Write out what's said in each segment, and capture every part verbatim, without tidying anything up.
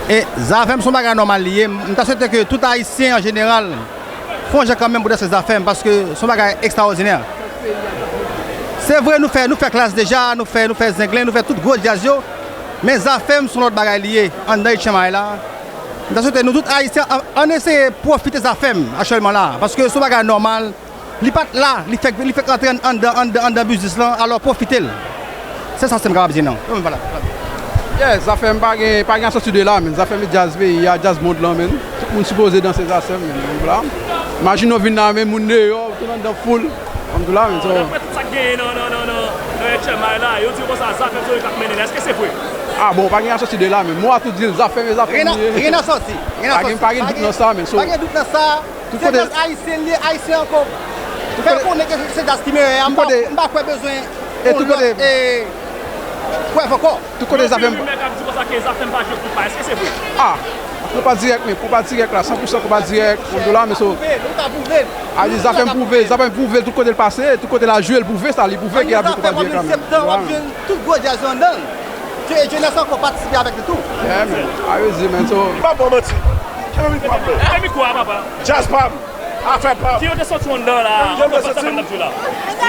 E Zafèm se yon bagay nòmal li ye. M ta swete ke tout Ayisyen an jeneral fè yon jan kanmenm pou danse Zafèm, paske se yon bagay ekstraòdinè. Se vre, nou fè, nou fè Klass deja, nou fè, nou fè Zenglen, nou fè tout gwo djaz yo, men Zafèm se yon lòt bagay li ye anndan H M I la. M ta swete nou tout Ayisyen, ann, ann eseye pwofite Zafèm aktyèlman la, paske se yon bagay nòmal. Li pa t la, li fèk, li fèk rantre ann-, anndan, anndan, anndan biznis lan, alò pwofite l. Se sa sèm kapab di non. Wi, vwala. Yeah, Zafèm pa gen, pa gen a sòti de la, men Zafèm se djaz peyi a, djaz mond lan, men. Tout moun sipoze danse Zafèm, men. Vwala. Imajine w vin la, men moun deyò, tout anndan foul. Kòm tou la, men, so. Daprè tout sa k genyen nan, nan, nan, nan, nan H M I la, yo di konsa, Zafèm se yo k ap mennen l. Èske se vre? Ah bon, pa gen a sòti de la, men. Mo a tou di l, Zafèm e Zafèm li ye. Ryen a sòti. Ryen a sòti. Pa gen, pa gen dout nan sa, men, so. Pa gen dout nan sa. Tout kote. Se djaz ayisyen li ye, ayisyen ankò. Fè konnen ke se djaz ki meyè a, m pa, m pa kwè bezwen yon lòt, e, prèv ankò. Tout kote Zafèm. Gen anpil rimè k ap di konsa ke Zafèm pa jwe pou pa. Èske se vre? Ah, konpa dirèk, men konpa dirèk la, san pou san konpa dirèk, kòm tou la, men so. Nou ka pwouve l. A di Zafèm pwouve, Zafèm pwouve l tout kote l pase, tout kote l al jwe, l pwouve sa, li pwouve ke l ap jwe konpa dirèk la, men. Tout gwo djaz yo anndan l. Dje-, Djenès ankò patisipe avèk li tou. Yeah, man. A yo di, man, so. M pa ba w manti. Kenbe mikwo a, bro. Kenbe mikwo a, papa. Djaz pa m. Afè pa m. Ki yo te soti anndan la, yo te soti anndan la.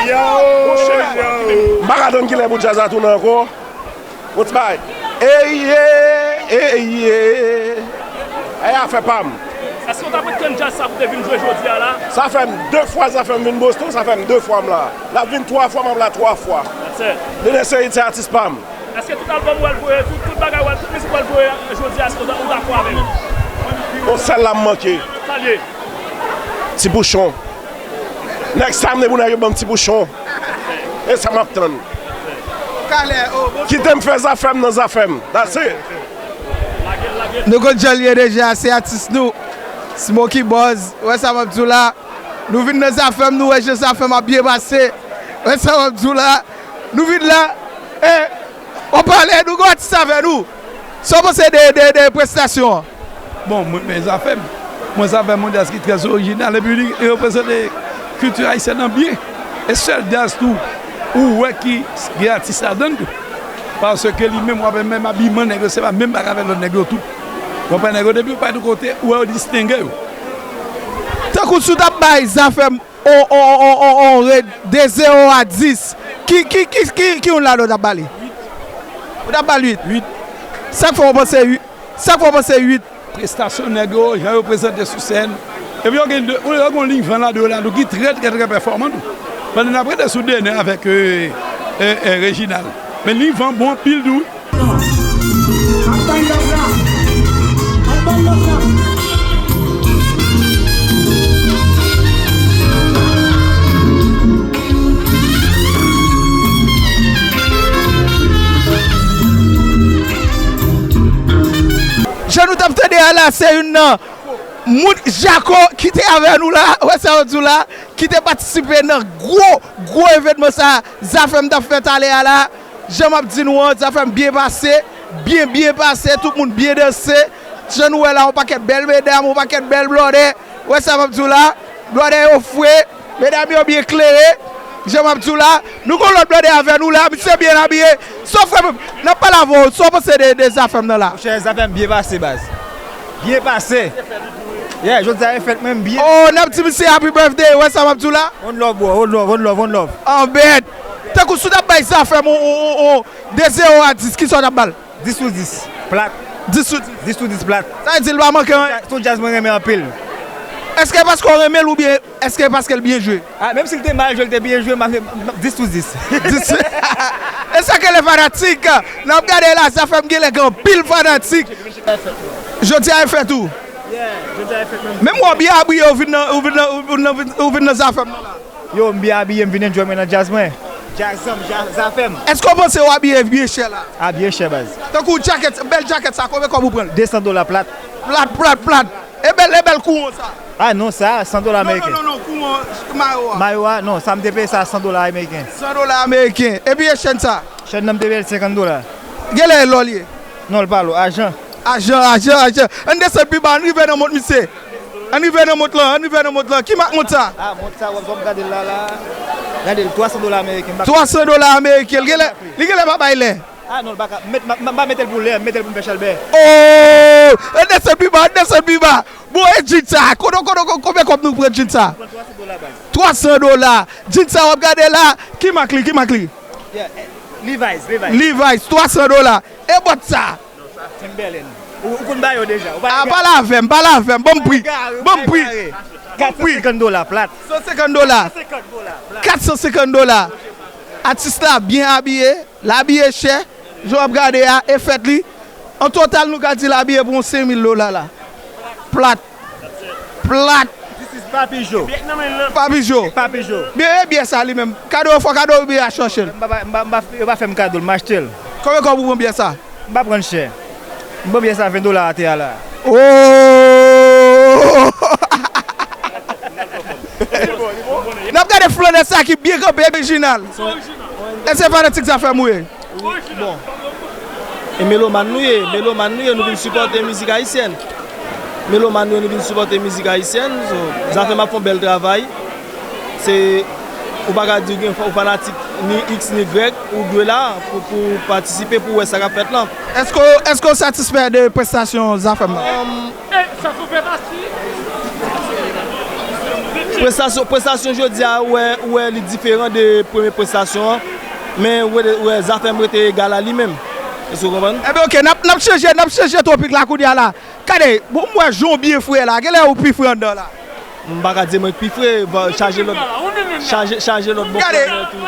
Yo, yo. M pa ka tann kilè pou djaz la tounen ankò. Yon ti bagay. Eye, eye. Eye afè pa m. Èske w ta pral tann djaz sa pou te vin jwe jodi a la? Sa fè m de fwa, sa fè m vin Boston, sa fè m de fwa m la. L ap vin twa fwa, m ap la twa fwa. That's it. Dene Seri se atis pa m. Èske tout albòm ou al voye, tout, tout bagay ou al, tout mizik ou al voye jodi a, èske ou dakò avè l? Yon sèl la m manke. Sa l ye? Ti Pouchon. Next time, depi nèg yo ban m Ti Pouchon. E sa m ap tann. Kite m fè zafè m nan zafè m. That's it. Nou konn jan l ye deja, se atis nou. Smoky Boss, ou wè sa m ap di w la. Nou vin nan zafè m, nou wè jan zafè m ap byen pase. Ou wè sa m ap di w la. Nou vin la, e, w ap pale, nou gen atis avè nou. Sa w panse de, de, de prestasyon an? Bon, mwen, men zafè m. Mwen, zafè m yon djaz ki trè orijinal, epi li reprezante kilti ayisyèn nan byen. E sèl djaz tou, ou wè ki gen atis ladan l tou. Paske li menm, w ap wè menm abiman nèg yo, se pa menm bagay avèk lòt nèg yo tou. Ou konprann nèg yo, depi yo parèt yon kote, ou wè yo distenge yo. Tankou si w t ap bay zafè m on, on, on, on, on rate de zewo a dis, ki, ki, ki, ki, ki youn ladan w t ap ba li? Ou t ap ba l uit? Uit. Sa k fè w panse uit? Sa k fè w panse uit? Prestasyon nèg yo, jan yo prezante sou sèn. Epi yo gen de, yo gen yon liy van ladan yo la tou ki trè, trè, trè pèfòman tou. Pandan n ap rete sou Dene avèk, e, e, e, Reginald. Men liy van bon anpil tou. Jan nou t ap tande a la, se youn nan moun Jako ki te avè nou la, wè sa yo di w la, ki te patisipe nan gwo, gwo evènman sa Zafèm t ap fè talè a la. Jan m ap di nou an, Zafèm byen pase, byen, byen pase, tout moun byen danse. Jan nou wè la, yon pakèt bèl medam, yon pakèt bèl blòdè. Wè sa m ap di w la, blòdè yo fre, medam yo byen klere. Jan m ap di w la, nou gon lòt blòdè avè nou la, misye byen abiye. Sa w frè m, n ap pale avè w, sa w panse de, de Zafèm nan la? Monchè, Zafèm byen pase, baz. Byen pase. Yeah, jodi a e fèt mwen, m byen. Oh, n ap di misye happy birthday, wè sa m ap di w la? One love, bro, one love, one love, one love. Anbèt. Tankou si w t ap bay Zafèm on, on, on, on, de zewo a dis, kisa w t ap ba l? Dis sou dis. Plat. Dis sou dis. Dis sou dis plat. Sa vle di l pa manke anyen. Se yon djaz mwen renmen anpil. Èske paske w renmen l oubyen èske paske l byen jwe? Ah, menm si l te mal jwe, l te byen jwe, m ap, m ap dis sou dis. Dis. E sa k rele fanatik. N ap gade la, Zafèm genlè gen anpil fanatik. Jodi a e fèt ou? Yeah, jodi a e fèt mwen. Menm w ap byen abiye, ou vin nan, ou vin nan, ou vin nan, ou vin nan Zafèm nan la. Yo, m byen abiye, m vin enjoy mwen nan djaz mwen. Djaz an m, djaz, Zafèm. Èske w panse w abiye byen chè la? A, byen chè, baz. Tankou djakèt, bèl djakèt sa, konbyen kòb ou pran l? De san dola plat. Plat, plat, plat. E bèl, e bèl kouwon sa? A, non, sa, san dola ameriken. Non, non, non, non, kouwon mayo a. Mayo a, non, sa m te peye sa san dola ameriken. San dola ameriken. Epi e chèn sa? Chèn nan m te peye l senkant dola. Genlè e lò l ye? Non, l pa lò, ajan. Ajan, ajan, ajan. Ann desann pi ba, ann rive nan mont misye. Ann rive nan mont lan, ann rive nan mont lan. Ki mak mont sa? A, mont sa, w ap, w ap gade l la, la. Gade l, twa san dola ameriken. Twa san dola ameriken. Li genlè, li genlè pa bay lè. Ah non, l pa ka. M met, m, m, m pa mete l pou lè, m mete l pou m fè chalbè. Oh! Desann pi ba, desann pi ba. Bon, e jeans sa, kote, kote, kote, konbyen kòb nou pran jeans sa? Twa san dola, baz. Twa san dola. Jeans sa w ap gade la, ki mak li, ki mak li? Yeah, eh, Levi's, Levi's. Levi's, twa san dola. E bòt sa? Timberland. Ou, ou konn ba yo deja. Ou pa... Ah, pale avè m, pale avè m. Ban m pri. Ban m pri. Ban m pri. Kat san senkant dola, plat. San senkant dola. Kat san senkant dola, plat. Kat san senkant dola. Atis la byen abiye, l abiye chè. Jan w ap gade a, e fèt li. An total, nou ka di l abiye pou yon senk mil dola la. Plat. Plat. This is Papi Jo. Papi Jo. Papi Jo. Byen, e byen sa li menm. Kado, fò kado byen a chèche l. M pa, m pa, m pa, yo pa fè m kado l, m achte l. Konbyen kòb ou pran byen sa? M pa pran l chè. M pran byen sa ven dola atè a la. Oh! N ap gade flannè sa ki byen kanpe, orijinal. E se fanatik Zafèm ou ye? Wi, bon. E melomàn nou ye, melomàn nou ye, nou vin sipòte mizik ayisyèn. Melomàn nou ye, nou vin sipòte mizik ayisyèn. So, Zafèm ap fè yon bèl travay. Se, ou pa ka di ou gen, ou fanatik ni X ni Y, ou dwe la pou, pou patisipe, pou wè sa k ap fèt lan. Èske, èske w satisfè de prestasyon Zafèm nan? Prestasyon, prestasyon jodi a, ou wè, ou wè li diferan de premye prestasyon an, men ou wè, ou wè Zafèm rete egal a li menm. Èske w konprann? Enben, oke, n ap, n ap chanje, n ap chanje topik la kounye a la. Gade, bon, m wè jan w byen fre la, genlè ou pi fre anndan la. M pa ka di mwen k pi fre, chaje lòt, chaje, chaje lòt bò flannè tou.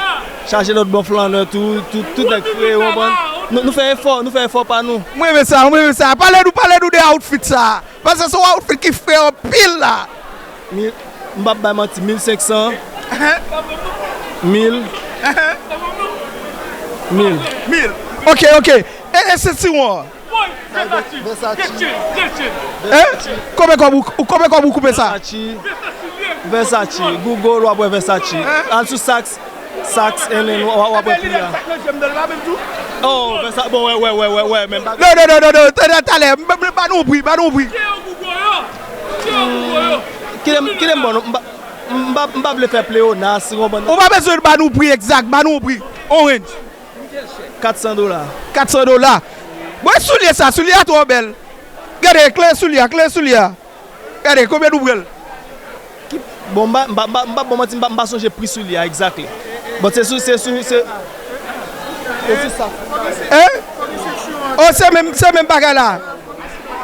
Chaje lòt bò flannè tou, tout, tout nèg fre, ou konprann? Nou, nou fè efò, nou fè efò pa nou. M renmen sa, m renmen sa. Pale nou, pale nou de outfit sa. Paske se yon outfit ki fre anpil la. Mil, m p ap bay manti, mil senk san. Mil. Mil. Mil. Oke, oke. E, e sentiwon an? Versace. Hein? Konbyen kòb ou, konbyen kòb ou koupe sa? Versace. Versace. Google, w ap wè Versace. Hein? Al sou Saks. Saks, en, en, w ap wè pri a. Oh, Versace, bon, wè, wè, wè, wè, wè, men... Non, non, non, non, non, talè, talè, m, m, ba nou pri, ba nou pri. Kile m, kile m bon, m pa, m pa, m pa vle fè pleyonas, ou konprann? Ou pa bezwen ba nou pri egzak, ba nou pri. On range. Kat san dola. Kat san dola. Bon, e soulye sa, soulye a twò bèl. Gade, kle soulye a, kle soulye a. Gade, konbyen nou pran l? Bon, m pa, m pa, m pa, m pa, bon, manti, m pa, m pa sonje pri soulye a, exactly. Bon, se sou, se sou, se, se sou sa. Hein? Oh, se menm, se menm bagay la.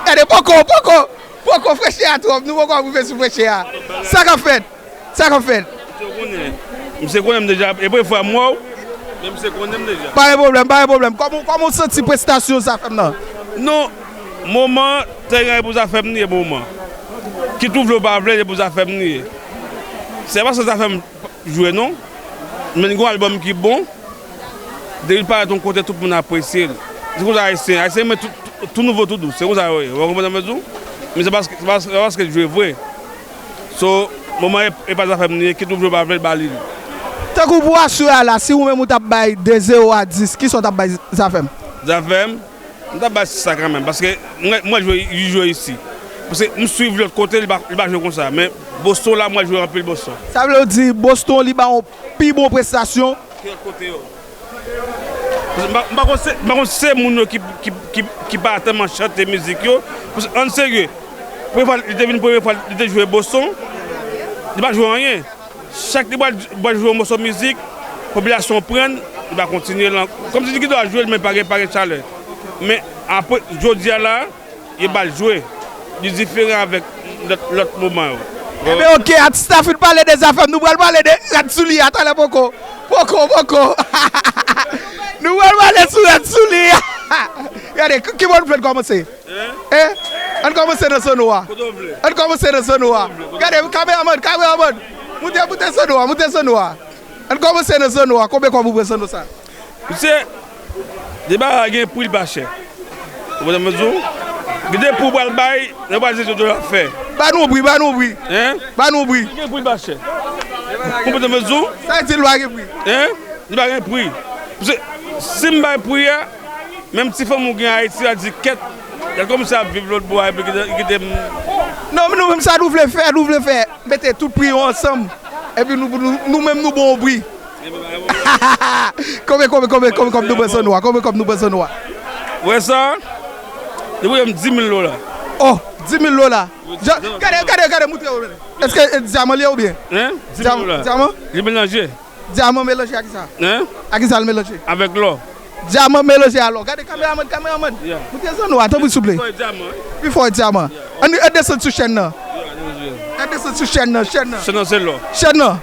Gade, poko, poko, poko, frechè a twòp, nou poko rive sou frechè a. Sa k ap fèt? Sa k ap fèt? Misye konnen. Misye konnen m deja. E premye fwa m wè w, men misye konnen m deja. Pa gen pwoblèm, pa gen pwoblèm. Kòman, kòman w santi prestasyon Zafèm nan? Non, moman, tèren an e pou Zafèm li ye pou moman. Kit ou vle ou pa vle, e pou Zafèm li ye. Se pa paske Zafèm jwe non, men li gen yon albòm ki bon. Depi l parèt yon kote, tout moun apresye l. Se konsa Ayisyen, Ayisyen renmen tou, tou, tou nouvo, tou dous. Se konsa yo ye. Ou konprann sa m vle di w? Men se paske, se paske, se paske l jwe vre. So, moman e, e pa Zafèm li ye, kit ou vle ou pa vle, ba li li. Tankou pou aswè a la, si ou menm ou t ap bay de zewo a dis, kisa w t ap bay Zafèm? Zafèm, m t ap bay sis sa kanmenm, paske m wè, m wè jwe, li jwe isi. Paske m swiv lòt kote, li pa, li pa jwe konsa. Men Boston la, m wè l jwe anpil Boston. Sa vle di Boston, li ba w pi bon prestasyon? Ki lòt kote yo? M pa, m pa konn se, m pa konn si se moun yo ki, ki, ki, ki pa tèlman chante mizik yo. Paske, ann serye, premye fwa, li te vin premye fwa, li te jwe Boston, li pa jwe anyen. Chak li pral, pral jwe yon mòso mizik, popilasyon pran l, li pa kontinye l ankò. Kòmsi li gen dwa jwe l, men pa gen, pa gen chalè. Men apre, jodi a la, yo ba l jwe. Li diferan avèk lòt, lòt moman yo. Enben, oke, atis la fin pale de Zafèm, nou pral pale de rad sou li a, talè poko. Poko, poko. Nou pral pale sou rad sou li a. Gade, ki, ki bò nou vle n kòmanse? Hein? Ann kòmanse nan zanno a. Kote w vle? Ann kòmanse nan zanno a. Kote w vle? Gade, kameramann, kameramann. Moute, moute zanno a, moute zanno a. Ann kòmanse nan zanno a. Konbyen kòb ou pran zanno sa? Misye, de bagay gen pri, li pa chè. Ou konprann sa m di w? Gen de pri w pral bay, lè w pral di yo, yo ap fè. Ba nou pri, ba nou pri. Hein? Ba nou pri. Gen pri, li pa chè. Ou konprann sa m di w? Sa vle di l pa gen pri. Hein? Li pa gen pri. Paske si m bay pri a, menm ti fanmi w gen Ayiti a di kèt, gad kòman misye ap viv lòt bò a epi kite, kite m. Non, men nou menm sa nou vle fè, nou vle fè mete tout pri yo ansanm. Epi nou, nou, nou menm nou ba w pri. Konbyen, konbyen, konbyen, konbyen kòb nou pran Zanno a? Konbyen kòb nou pran Zanno a? Wè sa? Li voye m dis mil dola. Oh, dis mil dola. Gade, gade, gade, moutre yo. Èske e dyaman li ye oubyen? Hein? Dis mil dola. Dyaman? Li melanje. Dyaman melanje ak kisa? Hein? Ak kisa l melanje? Avèk lò. Dyaman melanje a lò. Gade kameramann, kameramann. Yeah. Moutre Zanno a, tanpri souple. Pi fò e dyaman, wi. Pi fò e dyaman. Yeah. Ann, ann desann sou chèn nan. Yeah, ann desann. Ann desann sou chèn nan, chèn nan. Chèn nan se lò. Chèn nan.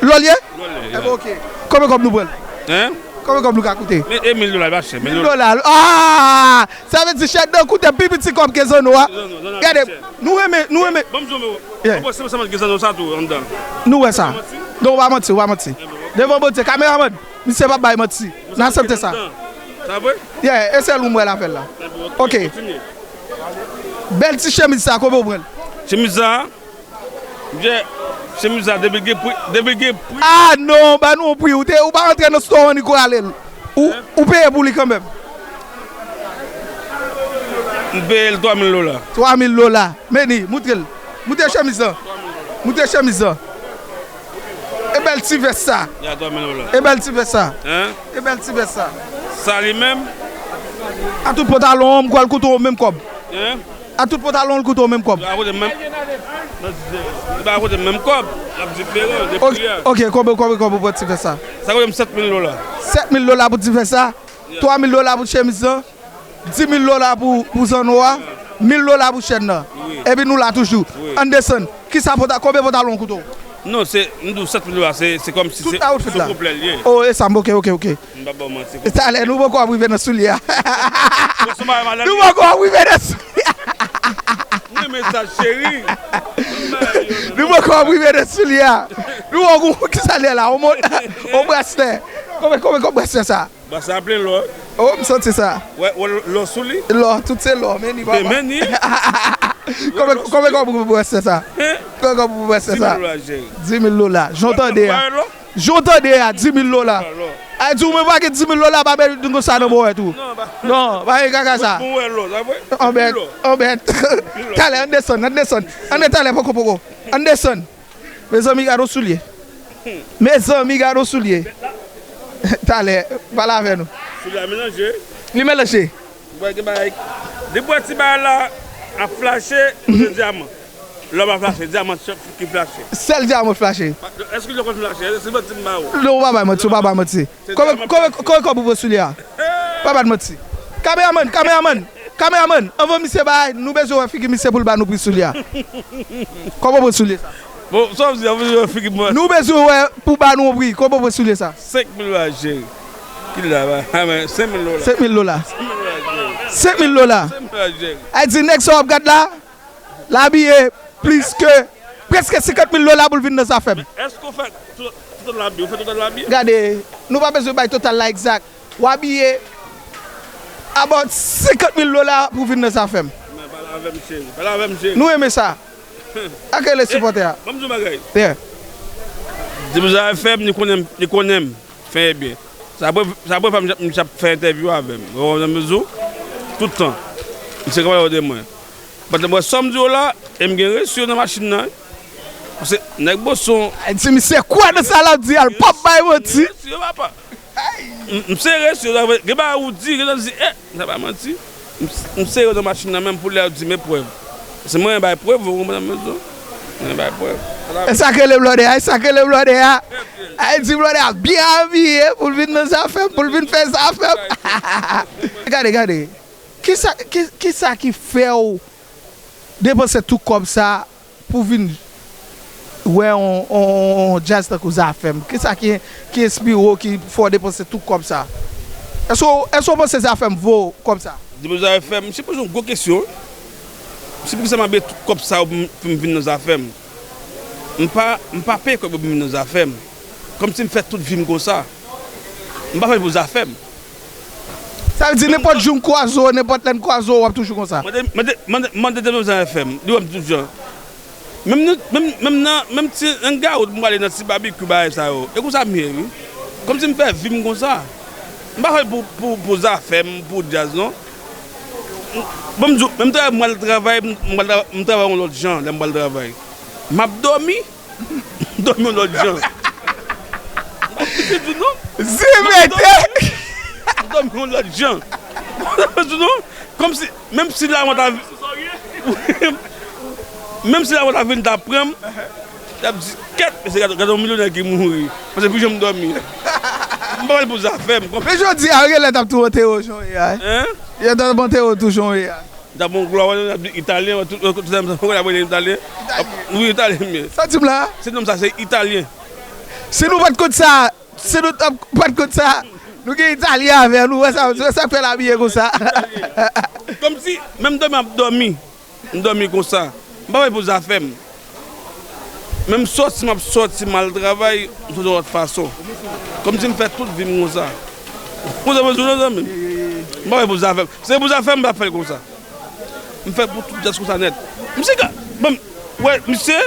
Lò l ye? Lò l ye, yeah. Ebyen, oke. Konbyen kòb nou pran l? Hein? Konbyen kòb nou ka koute? Men, e mil dola, li pa chè, mil dola. Mil dola. Ah! Sa vle di chèn nan koute pi piti kòb ke Zanno a. Zanno, Zanno a pi chè. Gade, nou renmen, nou renmen. Ban m di w, yeah. Mwen panse se mwen ki gen Zanno sa tou anndan. Nou wè sa. Mwen manti? Non, w pa manti, w pa manti. Devan Bondye, kameramann, misye p ap bay manti. N aksepte sa. Sa vre? Yeah, e sèl ou m wè l avè l la. Oke. Kontinye. Bèl ti chemiz sa, konbyen w pran l? Chemiz sa, Jè, chemiz la, depi l gen pri, depi l gen pri. Ah non, ba nou yon pri. Ou te, ou pa rantre nan store an, ni kou ale l. Ou, ou peye pou li kanmenm. M peye l twa mil dola. Twa mil dola. Men li, moutre l. Moutre chemiz lan. Moutre chemiz lan. E bèl ti vès sa. Ya, twa mil dola. E bèl ti vès sa. Hein? E bèl ti vès sa. Sa li menm? A tout pantalon an, m kwè l koute w menm kòb. Hein? A tout pantalon l koute w menm kòb. Li pa koute m menm, li pa koute m menm kòb. L ap diferan de pri a. Ok, ok, konbyen, konbyen, konbyen pou ti vès sa? Sa koute m sèt mil dola. Sèt mil dola pou ti vès sa, twa mil dola pou chemiz lan, dis mil dola pou, pou zanno a, mil dola pou chèn nan. Wi. Epi nou la toujou. Wi. Ann desann. Kisa panta-, konbyen pantalon koute w? Non, se, m di w sèt mil dola, se, se kòmsi se, se konplè l ye. Oh, e sa, ok, ok, ok. M p ap ba w manti. Talè, nou poko ap rive nan soulye a. Nou poko ap rive nan soulye a. M renmen sa, cheri. Nou poko ap rive nan soulye a. Nou wè yon kisa l ye la, yon mont, yon braslè. Konbyen, konbyen, konbyen braslè sa? Braslè a plen lò. Oh, m santi sa. Wè, wè lò sou li. Lò, tout se lò, men ni papa. Men ni. Konbyen, konbyen kòb pou braslè sa? Hein? Konbyen kòb pou braslè sa? Dis mil dola, cheri. Dis mil dola. Jan w tande a. Jan w tande a, dis mil dola. Ay di w menm pa gen dis mil dola, pa bèl konsa nan bò wè tou. Non, pa gen kaka sa. Bon, bon, wè lò, sa vre? Anbèt, anbèt. Talè, ann desann, ann desann. Ann talè, poko, poko. Ann desann. Mezanmi, gade yon soulye. Mezanmi, gade yon soulye. Talè, pale avè nou. Soulye a melanje. Li melanje. Bwè gen bagay. Depi w wè ti bagay la ap flache, se dyaman. Lò pa flache, dyaman ki flache. Sèl dyaman flache. Èske lò konn flache? Se manti m ba ou. Non, ou pa bay manti, ou pa bay manti. Konbyen, konbyen, konbyen kòb ou pran soulye a? Pa bay manti. Kameramann, kameramann, kameramann, anvan misye bay, nou bezwen wè figi misye pou l ba nou pri soulye a. Konbyen ou pran soulye sa? Bon, sa w di, anvan misye wè figi mwen. Nou bezwen wè pou ba nou yon pri. Konbyen ou pran soulye sa? Senk mil dola, cheri. Ki la, ba, a, men, senk mil dola. Senk mil dola. Senk mil dola, cheri. Senk mil dola. Senk mil dola, cheri. Ay di nèg sa w ap gad la, l abiye plis ke, prèske senkant mil dola pou l vin nan Zafèm. Èske w fè to-, total labiye? Ou fè total labiye? Gade, nou pa bezwen bay total la egzak. W abiye about senkant mil dola pou vin nan Zafèm. Men pale avè m, cheri. Pale avè m, cheri. Nou renmen sa. Ak rele sipòtè a. Ban m di w yon bagay. Yeah. Depi Zafèm, li konnen m, li konnen m. Fè byen. Sa premye, sa premye fwa misye ap fè entèvyou avè m. Ou konprann sa m di w? Tout tan. Misye konn pale de mwen. Pandan mwen sa m di w la, e m gen resi nan machin nan, wi. Paske nèg Boston. Ay di misye kwè nan sa l ap di a, l p ap bay manti. Resi, papa. M, m se resi, gen bagay ou di, gen tan di, eh, sa pa manti. M, m sere nan machin nan menm pou lè yo di m eprèv. Se mwen bay prèv, ou konprann mwen di w? Mwen bay prèv. E sa k rele blòdè a, e sa k rele blòdè a. Ay di blòdè a byen abiye pou l vin nan Zafèm, pou l vin fè Zafèm. Gade, gade. Kisa, ki, kisa ki fè w depanse tout kòb sa pou vin wè on, on, on, on djaz tankou Zafèm? Kisa ki, ki enspire w, ki fè w depanse tout kòb sa? Èske w, èske w panse Zafèm vo kòb sa? Depi Zafèm, misye poze yon gwo kesyon. Se poukisa m ap peye tout kòb sa yo pou m, pou m vin nan Zafèm? M pa, m pa peye kòb yo pou m vin nan Zafèm. Kòmsi m fè tout vi m konsa. M pa fè l pou Zafèm. Sa vle di nenpòt jou m kwaze w, nenpòt lè m kwaze w, w ap toujou konsa. Mande, mande, mande, mande Depi Zafèm, li wè m tout jan. Menm nan, menm, menm nan, menm ti hangout m prale nan ti babikyou bagay sa yo. E konsa m ye, wi. Kòmsi m fè vi m konsa. M pa fè l pou, pou, pou Zafèm, pou djaz, non. Bon, m di w, menm travay m pral travay, m, m pral tra-, m travay yon lòt jan, lè m pral travay. M ap dòmi, m dòmi yon lòt jan. M pa piti di w, non. Zi mete! M dòmi yon lòt jan. Kòmsi, menm si la mwen ta, menm si la mwen ta vin ta pran m, y ap di, kèt, mesye, gade, gade yon milyonè ki mouri. Paske pi jan m dòmi. M pa pale pou zafè m. Men jodi a, yo genlè t ap tou antere w jan w ye a. Hein? Yo t ap antere w tou jan w ye a. M t ap yon glwa, wè, y ap di italyen, tout, tout, tout, tout, tout, italyen. Italyen. Wi, italyen, men. Sa di m la? Se nonm sa, se italyen. Si nou pa t konn sa, si nou t ap, pa t konn sa, nou gen italyen avè nou, wè sa, wè sa k fè l abiye konsa. Italyen. Kòmsi, menm dòmi ap dòmi, m dòmi konsa. M pa pale pou zafè m. Menm sòti m ap sòti, m al travay, m sòti yon lòt fason. Kòmsi m fè tout vi m konsa. Konsa mwen sou nan zanmi m. M pa fè pou zafè m. Se pou zafè m m ap fè l konsa. M fè pou tout djaz konsa nèt. Misye ka, bon, wè, misye,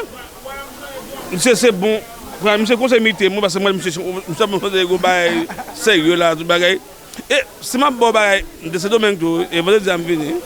misye se bon. Misye konseye imite mwen, paske mwen, misye, misye ap montre yon bagay serye la, tout bagay. E si m ap ba w bagay, m te Sendomeng tou, e vandredi a m vini.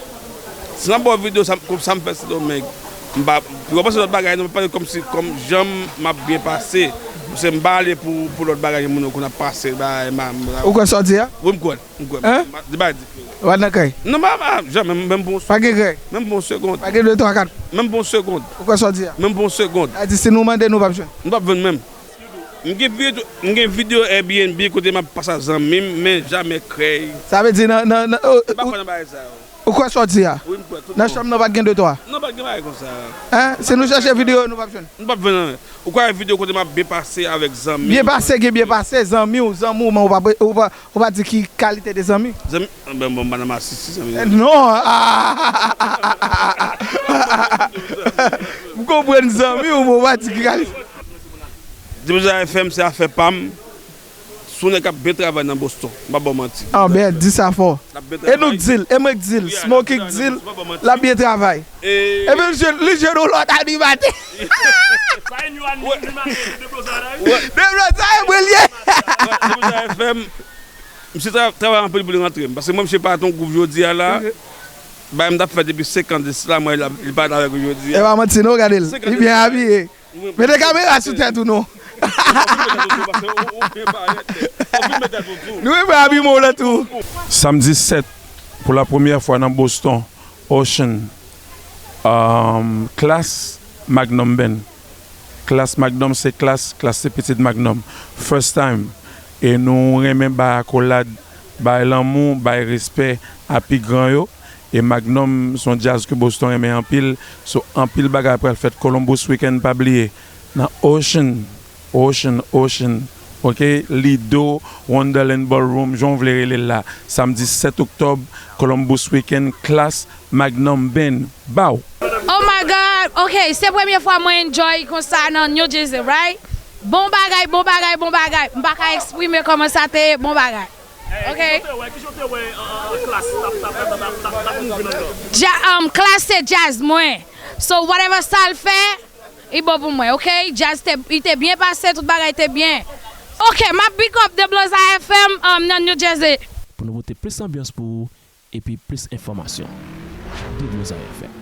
Si m ap ba w videyo sa, sa m fè Sendomeng, m pa, m pa panse lòt bagay, non, m pale kòmsi, kòm jan m ap byen pase. Se m pa ale pou, pou lòt bagay, moun yo konn ap pase, bagay, m a, m a. Ou kwè sa w di a? Wi, m kwè, m kwè. Hein? M a, di bagay di. Ou pa nan kay? Non, m pa, m a, janmè, menm pou yon segonn. Pa gen kay? Menm pou yon segonn. Pa gen de, twa, kat? Menm pou yon segonn. Ou kwè sa w di a? Menm pou yon segonn. Sa di, si nou mande, nou p ap jwenn? Nou p ap jwenn menm. M gen videyo, m gen videyo Airbnb kote m ap pase ak zanmi m, men jamè krèy. Sa vle di nan, nan, nan, oh, m pa kwè nan bagay sa yo. Ou kwè sa w di a? Wi, m kwè tout bon. Nan chanm nan pa t gen de twa? Non, pa t gen bagay konsa. Hein? Si nou chèche videyo, nou p ap jwenn? Nou p ap jwenn anyen. Ou kwè videyo kote m ap byen pase avèk zanmi m? Byen pase, gen byen pase, zanmi w, zanmi w, men ou pa, ou pa, ou pa di ki kalite de zanmi? Zanmi, ben, bon, m pa nan masisi, zanmi. Eh, non. M konprann zanmi w, men ou pa di ki kalite. Dibouza F M se afè pa m. Se yon nèg k ap byen travay nan Boston. M p ap ba w manti. Ah, ben, di sa fò. L ap byen travay. E nou k di l, e mwen k di l, Smokey k di l, l ap byen travay. Epi l jwenn, li jwenn yon lòt animatè. Sa e nou animatè de Dibouza la, wi. Dibouza e mwen l ye. Dibouza F M, misye tra-, travay anpil pou li rantre m. Paske mwen, misye pa t yon gwoup jodi a la. Bagay m t ap fè depi senk an de sila, mwen, li pa t avèk nou jodi a. E pa manti non, gade l. Li byen abiye. Mete kamera sou tèt ou non. Nou renmen abiman w lan tou. Samdi sèt, pou la premyè fwa nan Boston, Ocean, um, Klass Magnum Band. Klass Magnum se Klass, Klass se pitit Magnum. First time. E nou renmen bay akolad, bay lanmou, bay respè a pi gran yo. E Magnum se yon djaz ke Boston renmen anpil. So, anpil bagay pral fèt. Columbus Weekend, pa bliye. Nan Ocean, Ocean, Ocean. Ok? Lido, Wonderland Ballroom, jan w vle rele l la. Samdi sèt oktòb, Columbus Weekend, Klass, Magnum Band. Bow! Oh my God! Ok, se premye fwa mwen enjoy konsa nan New Jersey, right? Bon bagay, bon bagay, bon bagay. M pa ka eksprime kòman sa te ye, bon bagay. Ok. Kijan w te wè, kijan w te wè, uh, uh, Klass t ap, t ap, t ap, t ap, t ap, t ap move nan jan? Ja-, um, Klass se djaz mwen. So, whatever sa l fè, li bon pou mwen, ok? Djaz te, li te byen pase, tout bagay te byen. Ok, m ap big up Dibouza F M, um, nan New Jersey. Pou nou pote plis anbyans pou ou epi plis enfòmasyon. Dibouza F M.